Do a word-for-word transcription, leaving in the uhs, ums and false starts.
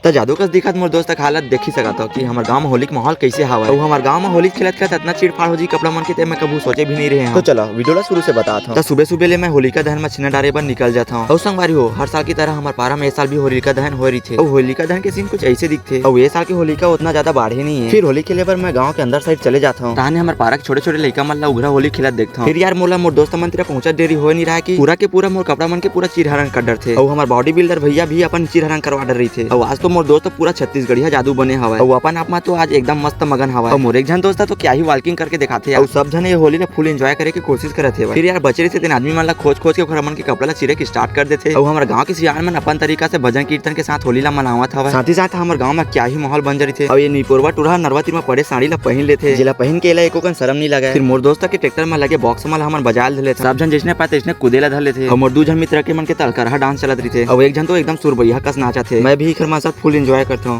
त जादू कस दिखत मोर दोस्त के हालत देखी सकत हो कि हमर गांव में होली के माहौल कैसे हवय। अउ हमर गांव में होली खेलत खेलत इतना चीड़ फाड़ हो जी कपड़ा मन के, ते मैं कभू सोचे भी नहीं रहे हंव। तो चलो वीडियो ला शुरू से बतात हंव। त सुबह सुबह ले मैं होलिका दहन में छीना डारे बर निकल जात हंव। अउ संगवारी हो, हर साल की तरह हमर पारा में ए साल भी होलिका दहन होए रहिथे। अउ होलिका दहन के सीन कुछ ऐसे दिखथे। अउ ए साल के होलिका उतना ज्यादा बाढ़े नहीं है। फिर होली खेले बर मैं गांव के अंदर साइड चले जात हंव। ताहने हमर पारा के छोटे छोटे लइका मन ला उघरा होली खेलत देखत हंव। फिर यार मोला मोर दोस्त मन तीरा पहुंचत देरी होए नहीं रहा कि पूरा के पूरा मोर कपड़ा मन के पूरा चीरहरण कर डरथे। अउ हमर बॉडी बिल्डर भैया भी अपन चीरहरण करवा डर रहिथे। अउ आज तो मोर दोस्त पूरा छत्तीसगढ़िया जादू बने हवय। अउ अपन आप मा तो आज एकदम मस्त मगन हवय। अउ मोर एक झन दोस्त तो क्या ही वॉकिंग करके दिखाथे यार। अउ सब झन ये होली ला फुल एंजॉय करे के कोशिश करत हेवय। फिर यार बचे रहिथे तेन आदमी मन ला खोज खोज के ओखर मन के कपड़ा ला चीरे के स्टार्ट कर देथे। अउ हमर गांव के सियान मन अपन तरीका से भजन कीर्तन के साथ होली ला मनावत हवय। साथ ही साथ हमर गांव में क्या ही माहौल बन जरिथे। अउ ये निपोरवा टूरा नरवा तीर में पड़े साड़ी ला पहिन लेथे, जेला पहिन के एला एको कन शरम नहीं लगे। फिर मोर दोस्त के ट्रैक्टर में लगे बॉक्स मन ला हमन बजा ले लेथे। सब झन जैसने पाए तैसने कूदे ला धर लेथे। अउ मोर दू झन मित्र के मन के तलकरहा डांस चलत रहिथे। अउ एक झन तो एकदम सुरबैया कस नाचत हे। मैं भी एखर मन साथ फुल एंजॉय करथंव।